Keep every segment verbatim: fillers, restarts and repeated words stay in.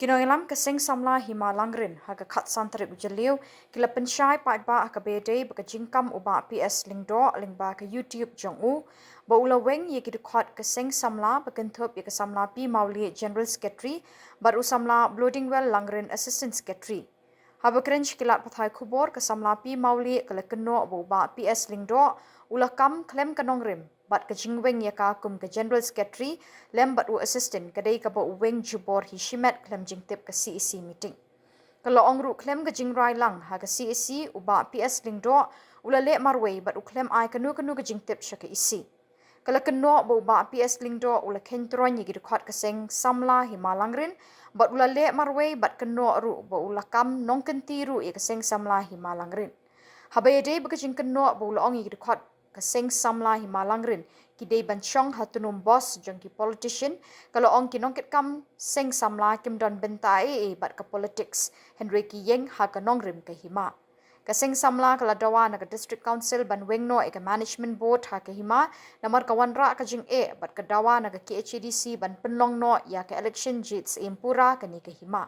Ki nongïalam ka Seng Samla Hima Langrin ha ka khatsan tarik u Jylliew ki la pynshai paidbah ha kaba ïadei bad ka jingkam u Bah P S Lyngdoh lyngba ka YouTube jong u, ba u la weng ïa ki dkhot ka Seng Samla ba kynthup ïa ka Samla P Mawlieh, General Secretary, bad u Samla Blodingwell Langrin, Assistant Secretary. Haba kren sha ki lad pathai khubor, ka Samla P Mawlieh ka la kynnoh ba u Bah P S Lyngdoh u la kam khlem ka nongrim, bad ka jingweng ïa ka kum ka General Secretary lem bad u Assistant ka dei kaba u weng jubor hi shimet khlem jingtip ka C E C meeting. Ka la ong ruh khlem ka jingrai lang ha ka C E C, u Bah P S Lyngdoh u la leh marwei bad u khlem ai kano kano ka jingtip sha ka E C. Ka la kynnoh ba u Bah P S Lyngdoh u la kheiñ troiñ ïa ki dkhot ka Seng Samla Hima Langrin, bad u la leh marwei bad kynnoh ruh ba u la kam nongkynti ruh ïa ka Seng Samla Hima Langrin. Haba ïadei bad ka jingkynnoh ba u la ong ïa ki dkhot ka Seng Samla Hima Langrin ki dei ban shong ha tnum bos jong ki politician, ka la ong ki nongkitkam Seng Samla kim don bynta ei ei bad ka politics, hynrei ki ïeng ha ka nongrim ka hima. Ka Seng Samla ka la dawa na ka District Council ban weng noh ïa ka Management Board ha ka hima, namar ka wanrah ka jingeh, bad ka dawa na ka K H A D C ban pynlong noh ïa ka election jied syiempura kane ka hima.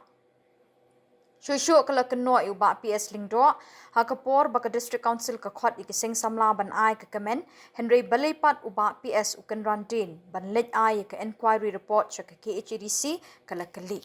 Shuh shuh ka la kynnoh ïa u Bah P S Lyngdoh ha ka por ba ka District Council ka khot ïa ka Seng Samla ban ai ka kmen, hynrei balei pat u Bah P S u kynran dien ban leit ai ïa ka inquiry report sha ka K H A D C, ka la kylli.